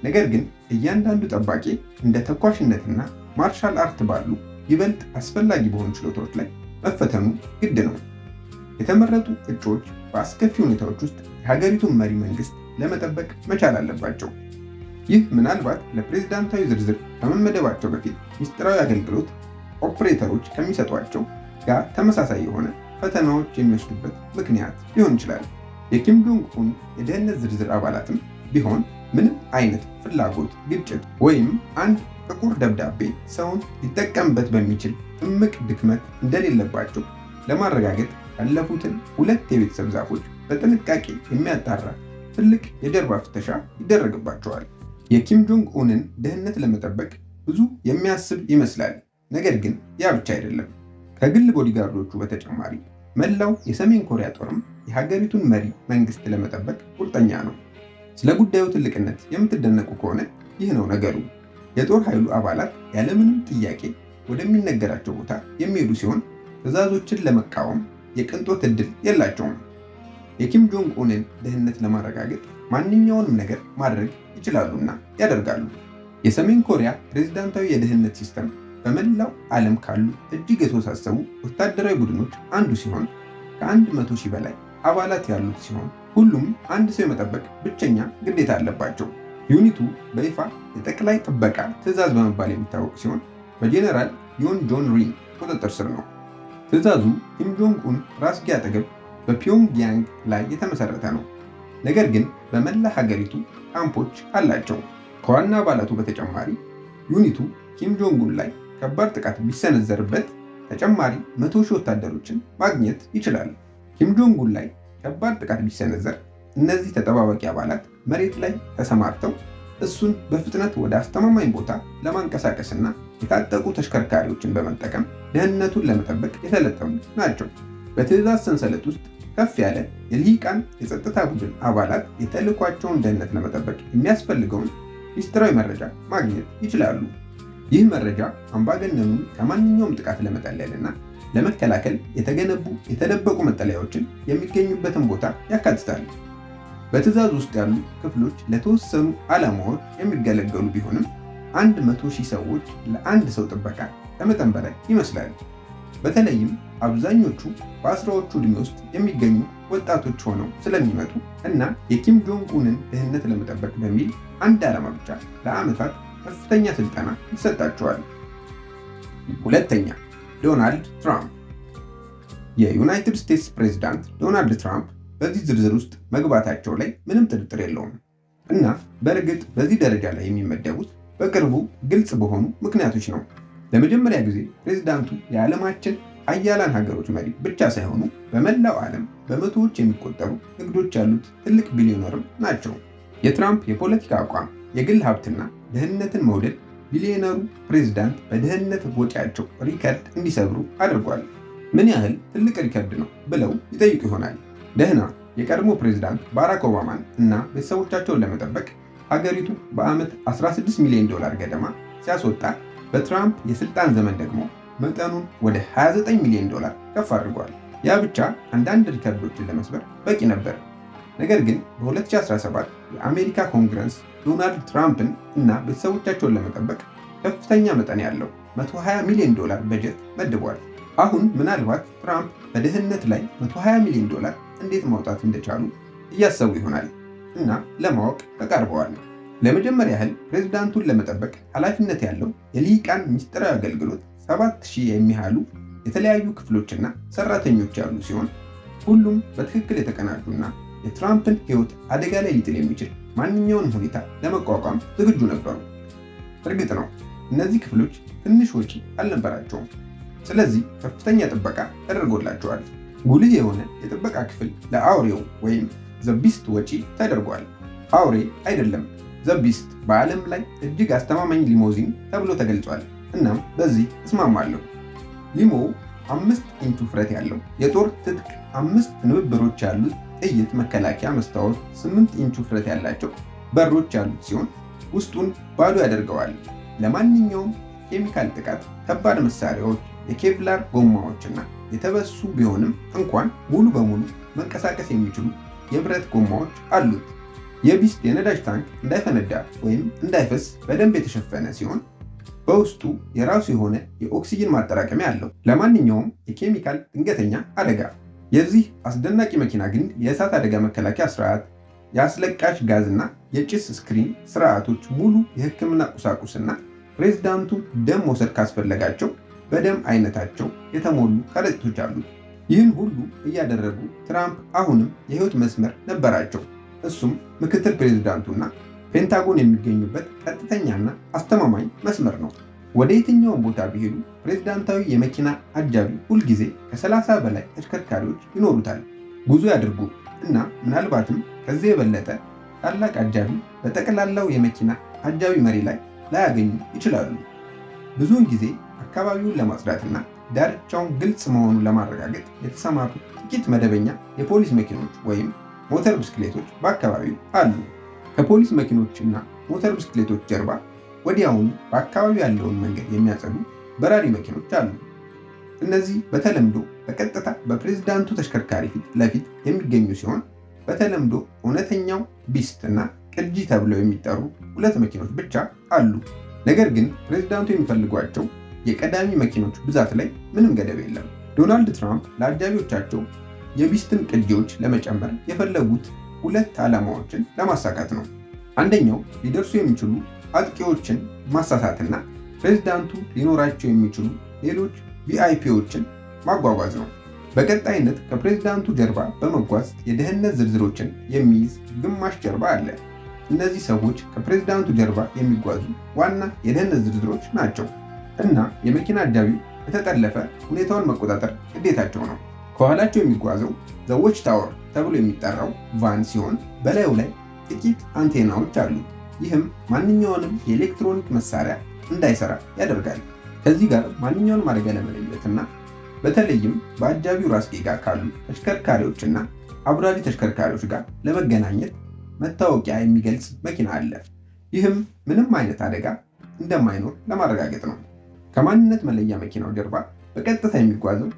ነገር ግን እያንዳንዱ ጠባቂ እንደ ተኳሽነትና martial art ባሉ ይበልጥ አስፈላጊ በሆኑ ችሎታዎች ላይ መፈተኑ ግድ ነው። የተመረጡ እጩዎች በአስከፊ ሁኔታዎች ውስጥ የሀገሪቱን መሪ መንግስት ለመጠበቅ መቻል አለባቸው። ይህ ምናልባት ለፕሬዝዳንታዊ ዝርዝር ከመመደባቸው በፊት ሚስጥራዊ አገልግሎት ኦፕሬተሮች ከሚሰጧቸው ጋር ተመሳሳይ የሆነ ፈተናዎች የሚወስዱበት ምክንያት ሊሆን ይችላል። የኪም ጆንግ ኡን የደህንነት ዝርዝር አባላትም ቢሆን ምንም አይነት ፍላጎት፣ ግጭት ወይም አንድ ጥቁር ደብዳቤ ሰውን ሊጠቀምበት በሚችል እምቅ ድክመት እንደሌለባቸው ለማረጋገጥ ያለፉትን 2 የቤተሰብ ዛፎች በጥንቃቄ የሚያጣራ ትልቅ የጀርባ ፍተሻ ይደረግባቸዋል። የኪም ጆንግ ኡንን ደህንነት ለመጠበቅ ብዙ የሚያስብ ይመስላል። ነገር ግን ያ ብቻ አይደለም። ከግል bodyguard ኦቹ በተጨማሪ መላው የሰሜን ኮሪያ ጦርም የሀገሪቱን መሪ መንግስት ለመጠበቅ ቁርጠኛ ነው። ስለ ጉዳዩ ትልቅነት የምትደነቁ ከሆነ ይህ ነው ነገሩ። የጦር ኃይሉ አባላት ያለምንም ጥያቄ ወደሚነገራቸው ቦታ የሚሄዱ ሲሆን ትዕዛዞችን ለመቃወም የቅንጦት ዕድል የላቸውም። የኪም ጆንግ ኡንን ደህንነት ለማረጋገጥ ማንኛውንም ነገር ማድረግ ይችላሉና ያደርጋሉ። የሰሜን ኮሪያ ፕሬዝዳንታዊ የደህንነት system በመላው ዓለም ካሉ እጅግ የተወሳሰቡ ወታደራዊ ቡድኖች አንዱ ሲሆን ከ100,000 በላይ አባላት ያሉት ሲሆን ሁሉም አንድ ሰው የመጠበቅ ብቸኛ ግዴታ አለባቸው። unit ኡ በይፋ የጠቅላይ ጥበቃ ትዕዛዝ በመባል የሚታወቅ ሲሆን በጄኔራል ዮን ጆን ሪን ቁጥጥር ስር ነው። ትዕዛዙ ኪም ጆንግ ኡን ራስጌ አጠገብ በፒዮንግያንግ ላይ የተመሰረተ ነው። ነገር ግን በመላ ሀገሪቱ ካምፖች አላቸው። ከዋና አባላቱ በተጨማሪ unit ኡ ኪም ጆንግ ኡን ላይ ከባድ ጥቃት ቢሰነዘርበት ተጨማሪ 100,000 ወታደሮችን ማግኘት ይችላል። ኪም ጆንግ ኡን ላይ ከባድ ጥቃት ቢሰነዘር እነዚህ ተጠባባቂ አባላት መሬት ላይ ተሰማርተው እሱን በፍጥነት ወደ አስተማማኝ ቦታ ለማንቀሳቀስና የታጠቁ ተሽከርካሪዎችን በመጠቀም ደህንነቱን ለመጠበቅ የሰለጠኑ ናቸው። በትዕዛዝ ሰንሰለት ውስጥ ከፍ ያለ የልሂቃን የጸጥታ ቡድን አባላት የተልዕኳቸውን ደህንነት ለመጠበቅ የሚያስፈልገውን ሚስጥራዊ መረጃ ማግኘት ይችላሉ። ይህ መረጃ አምባገነኑን ከማንኛውም ጥቃት ለመጠለልና ለመከላከል የተገነቡ የተደበቁ መጠለያዎችን የሚገኙበትን ቦታ ያካትታል። በትዕዛዝ ውስጥ ያሉ ክፍሎች ለተወሰኑ ዓላማዎች የሚገለገሉ ቢሆንም 100,000 ሰዎች ለአንድ ሰው ጥበቃ ከመጠን በላይ ይመስላል። በተለይም አብዛኞቹ በአስራዎቹ ዕድሜ ውስጥ የሚገኙ ወጣቶች ሆነው ስለሚመጡ እና የኪም ጆንግ ኡንን ደህንነት ለመጠበቅ በሚል አንድ ዓላማ ብቻ ለዓመታት ከፍተኛ ስልጠና ይሰጣቸዋል። ሁለተኛ፣ ዶናልድ ትራምፕ። የዩናይትድ ስቴትስ ፕሬዝዳንት ዶናልድ ትራምፕ በዚህ ዝርዝር ውስጥ መግባታቸው ላይ ምንም ጥርጥር የለውም እና በእርግጥ በዚህ ደረጃ ላይ የሚመደቡት በቅርቡ ግልጽ በሆኑ ምክንያቶች ነው። ለመጀመሪያ ጊዜ ፕሬዝዳንቱ የዓለማችን ሀያላን ሀገሮች መሪ ብቻ ሳይሆኑ በመላው ዓለም በመቶዎች የሚቆጠሩ ንግዶች ያሉት ትልቅ ቢሊዮነርም ናቸው። የትራምፕ የፖለቲካ አቋም፣ የግል ሀብትና ድህነትን መውደድ ቢሊዮነሩ ፕሬዝዳንት በደህንነት ወጪያቸው ሪከርድ እንዲሰብሩ አድርጓል። ምን ያህል ትልቅ ሪከርድ ነው ብለው ይጠይቁ ይሆናል። ደህና የቀድሞ ፕሬዝዳንት ባራክ ኦባማን እና ቤተሰቦቻቸውን ለመጠበቅ ሀገሪቱ በዓመት $16 ሚሊዮን ገደማ ሲያስወጣ በትራምፕ የስልጣን ዘመን ደግሞ መጠኑን ወደ $29 ሚሊዮን ከፍ አድርጓል። ያ ብቻ አንዳንድ ሪከርዶችን ለመስበር በቂ ነበር። ነገር ግን በ2017 የአሜሪካ ኮንግረስ ዶናልድ ትራምፕን እና ቤተሰቦቻቸውን ለመጠበቅ ከፍተኛ መጠን ያለው $120 ሚሊዮን በጀት መድቧል። አሁን ምናልባት ትራምፕ በደህንነት ላይ $120 ሚሊዮን እንዴት ማውጣት እንደቻሉ እያሰቡ ይሆናል እና ለማወቅ ተቃርበዋል። ለመጀመሪያ ያህል ፕሬዝዳንቱን ለመጠበቅ ኃላፊነት ያለው የልሂቃን ሚስጥራዊ አገልግሎት 7000 የሚያህሉ የተለያዩ ክፍሎችና ሰራተኞች ያሉ ሲሆን ሁሉም በትክክል የተቀናጁና የትራምፕን ሕይወት አደጋ ላይ ሊጥል የሚችል ማንኛውንም ሁኔታ ለመቋቋም ዝግጁ ነበሩ። እርግጥ ነው እነዚህ ክፍሎች ትንሽ ወጪ አልነበራቸውም። ስለዚህ ከፍተኛ ጥበቃ ተደርጎላቸዋል። ጉልህ የሆነ የጥበቃ ክፍል ለአውሬው ወይም The Beast ወጪ ተደርጓል። አውሬ አይደለም፣ The Beast በዓለም ላይ እጅግ አስተማማኝ ሊሞዚን ተብሎ ተገልጿል። እናም በዚህ እስማማለሁ። limo ው 5 ኢንች ውፍረት ያለው የጦር ትጥቅ፣ 5 ንብብሮች ያሉት ጥይት መከላከያ መስታወት፣ 8 ኢንች ውፍረት ያላቸው በሮች ያሉት ሲሆን ውስጡን ባዶ ያደርገዋል። ለማንኛውም ኬሚካል ጥቃት ከባድ መሳሪያዎች፣ የኬቭላር ጎማዎችና የተበሱ ቢሆንም እንኳን ሙሉ በሙሉ መንቀሳቀስ የሚችሉ የብረት ጎማዎች አሉት። የ Beast የነዳጅ ታንክ እንዳይፈነዳ ወይም እንዳይፈስ በደንብ የተሸፈነ ሲሆን በውስጡ የራሱ የሆነ የኦክሲጅን ማጠራቀሚያ አለው ለማንኛውም የኬሚካል ድንገተኛ አደጋ። የዚህ አስደናቂ መኪና ግንድ የእሳት አደጋ መከላከያ ስርዓት፣ የአስለቃሽ ጋዝና የጭስ screen ስርዓቶች፣ ሙሉ የሕክምና ቁሳቁስና ፕሬዝዳንቱ ደም መውሰድ ካስፈለጋቸው በደም አይነታቸው የተሞሉ ከረጢቶች አሉት። ይህን ሁሉ እያደረጉ ትራምፕ አሁንም የህይወት መስመር ነበራቸው። እሱም ምክትል ፕሬዝዳንቱና ፔንታጎን የሚገኙበት ቀጥተኛና አስተማማኝ መስመር ነው። ወደ የትኛውም ቦታ ቢሄዱ ፕሬዝዳንታዊ የመኪና አጃቢ ሁልጊዜ ከ30 በላይ ተሽከርካሪዎች ይኖሩታል። ጉዞ ያድርጉ እና ምናልባትም ከዚህ የበለጠ ታላቅ አጃቢ በጠቅላላው የመኪና አጃቢ መሪ ላይ ላያገኙ ይችላሉ። ብዙውን ጊዜ አካባቢውን ለማጽዳትና ዳርቻውን ግልጽ መሆኑን ለማረጋገጥ የተሰማሩ ጥቂት መደበኛ የፖሊስ መኪኖች ወይም ሞተር ብስክሌቶች በአካባቢው አሉ። ከፖሊስ መኪኖች እና ሞተር ብስክሌቶች ጀርባ ወዲያውኑ በአካባቢው ያለውን መንገድ የሚያጸዱ በራሪ መኪኖች አሉ። እነዚህ በተለምዶ በቀጥታ በፕሬዝዳንቱ ተሽከርካሪ ፊት ለፊት የሚገኙ ሲሆን በተለምዶ እውነተኛው Beast እና ቅጂ ተብለው የሚጠሩ ሁለት መኪኖች ብቻ አሉ። ነገር ግን ፕሬዝዳንቱ የሚፈልጓቸው የቀዳሚ መኪኖች ብዛት ላይ ምንም ገደብ የለም። ዶናልድ ትራምፕ ለአጃቢዎቻቸው የ Beast ን ቅጂዎች ለመጨመር የፈለጉት ሁለት ዓላማዎችን ለማሳካት ነው። አንደኛው ሊደርሱ የሚችሉ አጥቂዎችን ማሳሳትና ፕሬዝዳንቱ ሊኖራቸው የሚችሉ ሌሎች VIP ዎችን ማጓጓዝ ነው። በቀጣይነት ከፕሬዝዳንቱ ጀርባ በመጓዝ የደህንነት ዝርዝሮችን የሚይዝ ግማሽ ጀርባ አለ። እነዚህ ሰዎች ከፕሬዝዳንቱ ጀርባ የሚጓዙ ዋና የደህንነት ዝርዝሮች ናቸው እና የመኪና አጃቢው ከተጠለፈ ሁኔታውን መቆጣጠር ግዴታቸው ነው። ከኋላቸው የሚጓዘው The Watch Tower ተብሎ የሚጠራው van ሲሆን በላዩ ላይ ጥቂት አንቴናዎች አሉት። ይህም ማንኛውንም የኤሌክትሮኒክ መሳሪያ እንዳይሰራ ያደርጋል። ከዚህ ጋር ማንኛውንም አደጋ ለመለየትና በተለይም በአጃቢው ራስጌ ጋር ካሉ ተሽከርካሪዎችና አብራሪ ተሽከርካሪዎች ጋር ለመገናኘት መታወቂያ የሚገልጽ መኪና አለ። ይህም ምንም አይነት አደጋ እንደማይኖር ለማረጋገጥ ነው። ከማንነት መለያ መኪናው ጀርባ በቀጥታ የሚጓዘው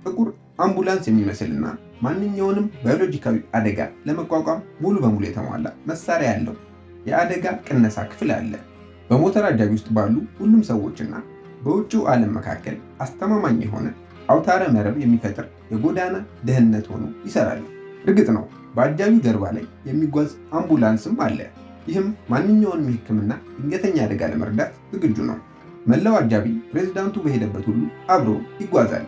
ጥቁር አምቡላንስ የሚመስልና ማንኛውንም ባዮሎጂካዊ አደጋ ለመቋቋም ሙሉ በሙሉ የተሟላ መሳሪያ ያለው የአደጋ ቅነሳ ክፍል አለ። በሞተር አጃቢ ውስጥ ባሉ ሁሉም ሰዎችና በውጭው ዓለም መካከል አስተማማኝ የሆነ አውታረ መረብ የሚፈጥር የጎዳና ደህንነት ሆኖ ይሰራል። እርግጥ ነው በአጃቢው ጀርባ ላይ የሚጓዝ አምቡላንስም አለ። ይህም ማንኛውንም የሕክምና ድንገተኛ አደጋ ለመርዳት ዝግጁ ነው። መላው አጃቢ ፕሬዝዳንቱ በሄደበት ሁሉ አብሮ ይጓዛል።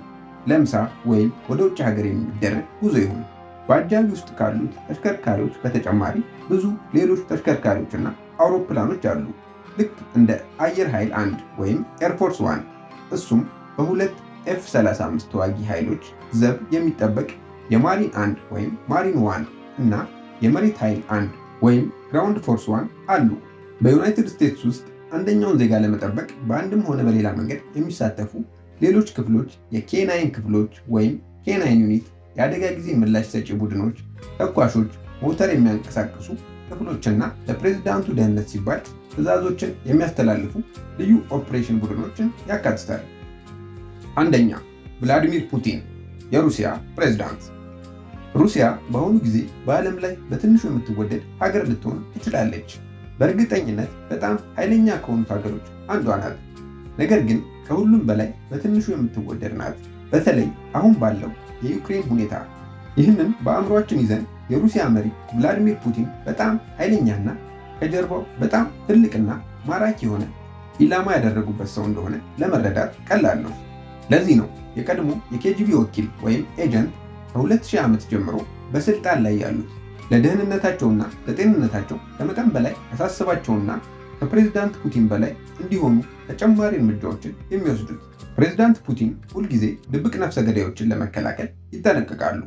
ለምሳ ወይም ወደ ውጭ ሀገር የሚደረግ ጉዞ ይሁን። በአጃቢ ውስጥ ካሉት ተሽከርካሪዎች በተጨማሪ ብዙ ሌሎች ተሽከርካሪዎችና አውሮፕላኖች አሉ። ልክ እንደ አየር ኃይል 1 ወይም Air Force One፣ እሱም በሁለት F 35 ተዋጊ ኃይሎች ዘብ የሚጠበቅ የ Marine 1 ወይም Marine One እና የመሬት ኃይል 1 ወይም Ground Force One አሉ። በዩናይትድ ስቴትስ ውስጥ አንደኛውን ዜጋ ለመጠበቅ በአንድም ሆነ በሌላ መንገድ የሚሳተፉ ሌሎች ክፍሎች የ K9 ክፍሎች ወይም K9 unit፣ የአደጋ ጊዜ ምላሽ ሰጪ ቡድኖች፣ ተኳሾች፣ ሞተር የሚያንቀሳቅሱ ክፍሎችና ለፕሬዝዳንቱ ደህንነት ሲባል ትዕዛዞችን የሚያስተላልፉ ልዩ ኦፕሬሽን ቡድኖችን ያካትታል። አንደኛ፣ ቭላዲሚር ፑቲን፣ የሩሲያ ፕሬዝዳንት። ሩሲያ በአሁኑ ጊዜ በዓለም ላይ በትንሹ የምትወደድ ሀገር ልትሆን ትችላለች። በእርግጠኝነት በጣም ኃይለኛ ከሆኑት ሀገሮች አንዷ ናት። ነገር ግን ከሁሉም በላይ በትንሹ የምትወደድ ናት፣ በተለይ አሁን ባለው የዩክሬን ሁኔታ። ይህንን በአእምሯችን ይዘን የሩሲያ መሪ ቭላዲሚር ፑቲን በጣም ኃይለኛና ከጀርባው በጣም ትልቅና ማራኪ የሆነ ኢላማ ያደረጉበት ሰው እንደሆነ ለመረዳት ቀላል ነው። ለዚህ ነው የቀድሞ የኬጂቢ ወኪል ወይም agent ከ2000 ዓመት ጀምሮ በስልጣን ላይ ያሉት ለደህንነታቸውና ለጤንነታቸው ከመጠን በላይ ያሳስባቸውና ከፕሬዝዳንት ፑቲን በላይ እንዲሆኑ ተጨማሪ እርምጃዎችን የሚወስዱት። ፕሬዝዳንት ፑቲን ሁልጊዜ ድብቅ ነፍሰ ገዳዮችን ለመከላከል ይጠነቀቃሉ።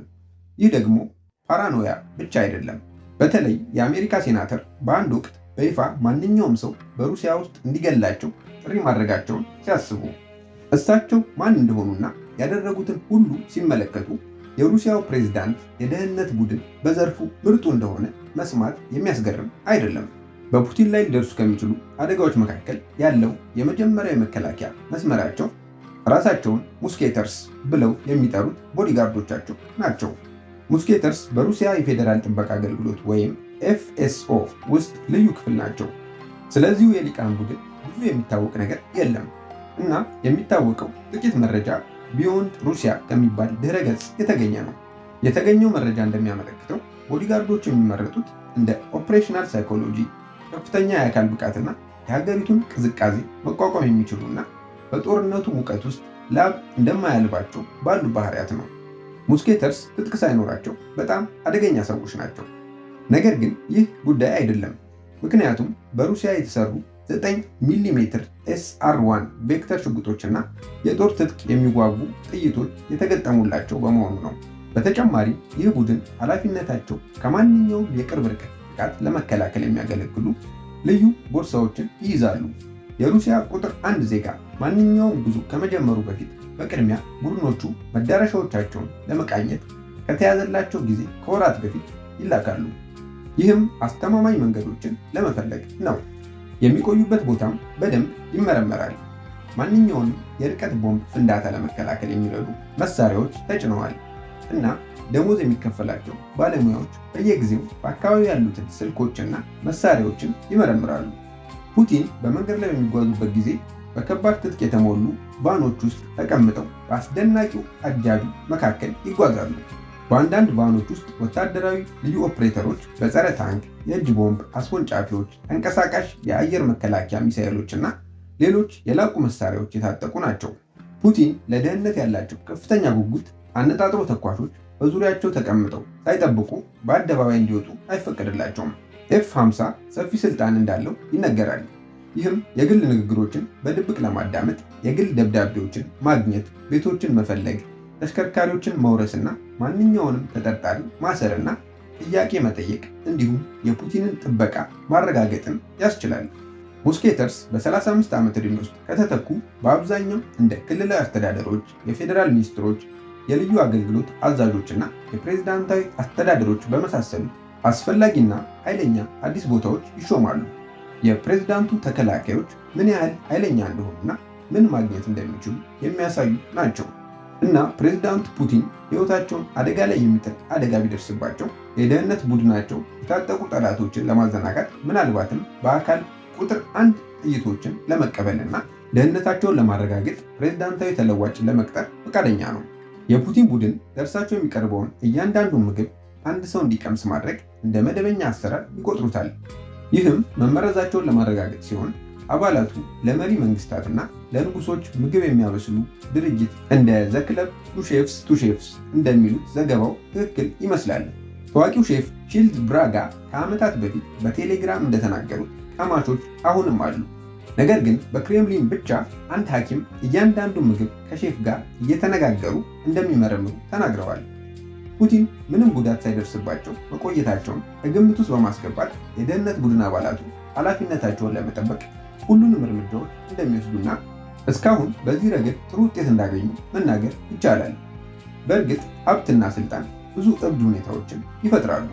ይህ ደግሞ paranoia ብቻ አይደለም። በተለይ የአሜሪካ ሴናተር በአንድ ወቅት በይፋ ማንኛውም ሰው በሩሲያ ውስጥ እንዲገላቸው ጥሪ ማድረጋቸውን ሲያስቡ፣ እሳቸው ማን እንደሆኑና ያደረጉትን ሁሉ ሲመለከቱ የሩሲያው ፕሬዝዳንት የደህንነት ቡድን በዘርፉ ምርጡ እንደሆነ መስማት የሚያስገርም አይደለም። በፑቲን ላይ ሊደርሱ ከሚችሉ አደጋዎች መካከል ያለው የመጀመሪያው የመከላከያ መስመራቸው ራሳቸውን Musketeers ብለው የሚጠሩት bodyguard ኦቻቸው ናቸው። Musketeers በሩሲያ የፌዴራል ጥበቃ አገልግሎት ወይም FSO ውስጥ ልዩ ክፍል ናቸው። ስለዚሁ የሊቃን ቡድን ብዙ የሚታወቅ ነገር የለም እና የሚታወቀው ጥቂት መረጃ Beyond Russia ከሚባል ድረ ገጽ የተገኘ ነው። የተገኘው መረጃ እንደሚያመለክተው bodyguard ኦቹ የሚመረጡት እንደ operational psychology፣ ከፍተኛ የአካል ብቃትና የሀገሪቱን ቅዝቃዜ መቋቋም የሚችሉና በጦርነቱ ሙቀት ውስጥ ላብ እንደማያልባቸው ባሉ ባህሪያት ነው። Musketeers ትጥቅ ሳይኖራቸው በጣም አደገኛ ሰዎች ናቸው። ነገር ግን ይህ ጉዳይ አይደለም፣ ምክንያቱም በሩሲያ የተሰሩ 9 ሚሜ SR-1 ቬክተር ሽጉጦችና የጦር ትጥቅ የሚዋጉ ጥይቶች የተገጠሙላቸው በመሆኑ ነው። በተጨማሪም ይህ ቡድን ኃላፊነታቸው ከማንኛውም የቅርብ ርቀት ጥቃት ለመከላከል የሚያገለግሉ ልዩ ቦርሳዎችን ይይዛሉ። የሩሲያ ቁጥር አንድ ዜጋ ማንኛውም ጉዞ ከመጀመሩ በፊት በቅድሚያ ቡድኖቹ መዳረሻዎቻቸውን ለመቃኘት ከተያዘላቸው ጊዜ ከወራት በፊት ይላካሉ። ይህም አስተማማኝ መንገዶችን ለመፈለግ ነው። የሚቆዩበት ቦታም በደንብ ይመረመራል። ማንኛውንም የርቀት ቦምብ ፍንዳታ ለመከላከል የሚረዱ መሳሪያዎች ተጭነዋል እና ደሞዝ የሚከፈላቸው ባለሙያዎች በየጊዜው በአካባቢው ያሉትን ስልኮችና መሳሪያዎችን ይመረምራሉ። ፑቲን በመንገድ ላይ በሚጓዙበት ጊዜ በከባድ ትጥቅ የተሞሉ van ኦች ውስጥ ተቀምጠው በአስደናቂው አጃቢ መካከል ይጓዛሉ። በአንዳንድ van ኦች ውስጥ ወታደራዊ ልዩ ኦፕሬተሮች በጸረ ታንክ፣ የእጅ ቦምብ አስወንጫፊዎች፣ ተንቀሳቃሽ የአየር መከላከያ ሚሳኤሎች እና ሌሎች የላቁ መሳሪያዎች የታጠቁ ናቸው። ፑቲን ለደህንነት ያላቸው ከፍተኛ ጉጉት አነጣጥሮ ተኳሾች በዙሪያቸው ተቀምጠው ሳይጠብቁ በአደባባይ እንዲወጡ አይፈቀድላቸውም። F 50 ሰፊ ስልጣን እንዳለው ይነገራል። ይህም የግል ንግግሮችን በድብቅ ለማዳመጥ፣ የግል ደብዳቤዎችን ማግኘት፣ ቤቶችን መፈለግ፣ ተሽከርካሪዎችን መውረስና ማንኛውንም ተጠርጣሪ ማሰርና ጥያቄ መጠየቅ እንዲሁም የፑቲንን ጥበቃ ማረጋገጥን ያስችላል። Musketeers በ35 ዓመት ዕድሜ ውስጥ ከተተኩ በአብዛኛው እንደ ክልላዊ አስተዳደሮች፣ የፌዴራል ሚኒስትሮች፣ የልዩ አገልግሎት አዛዦችና የፕሬዝዳንታዊ አስተዳደሮች በመሳሰሉት አስፈላጊና ኃይለኛ አዲስ ቦታዎች ይሾማሉ። የፕሬዝዳንቱ ተከላካዮች ምን ያህል ኃይለኛ እንደሆኑና ምን ማግኘት እንደሚችሉ የሚያሳዩ ናቸው። እና ፕሬዝዳንት ፑቲን ሕይወታቸውን አደጋ ላይ የሚጥል አደጋ ቢደርስባቸው የደህንነት ቡድናቸው የታጠቁ ጠላቶችን ለማዘናጋት፣ ምናልባትም በአካል ቁጥር አንድ ጥይቶችን ለመቀበልና ደህንነታቸውን ለማረጋገጥ ፕሬዝዳንታዊ ተለዋጭ ለመቅጠር ፈቃደኛ ነው። የፑቲን ቡድን ለእርሳቸው የሚቀርበውን እያንዳንዱን ምግብ አንድ ሰው እንዲቀምስ ማድረግ እንደ መደበኛ አሰራር ይቆጥሩታል። ይህም መመረዛቸውን ለማረጋገጥ ሲሆን አባላቱ ለመሪ መንግስታትና ለንጉሶች ምግብ የሚያበስሉ ድርጅት እንደ The Club Two Chefs to Chefs እንደሚሉት ዘገባው ትክክል ይመስላል። ታዋቂው ሼፍ ቺልድ ብራጋ ከዓመታት በፊት በቴሌግራም እንደተናገሩት ቀማሾች አሁንም አሉ። ነገር ግን በክሬምሊን ብቻ አንድ ሐኪም እያንዳንዱ ምግብ ከሼፍ ጋር እየተነጋገሩ እንደሚመረምሩ ተናግረዋል። ፑቲን ምንም ጉዳት ሳይደርስባቸው መቆየታቸውን ከግምት ውስጥ በማስገባት የደህንነት ቡድን አባላቱ ኃላፊነታቸውን ለመጠበቅ ሁሉንም እርምጃዎች እንደሚወስዱና እስካሁን በዚህ ረገድ ጥሩ ውጤት እንዳገኙ መናገር ይቻላል። በእርግጥ ሀብትና ስልጣን ብዙ እብድ ሁኔታዎችን ይፈጥራሉ።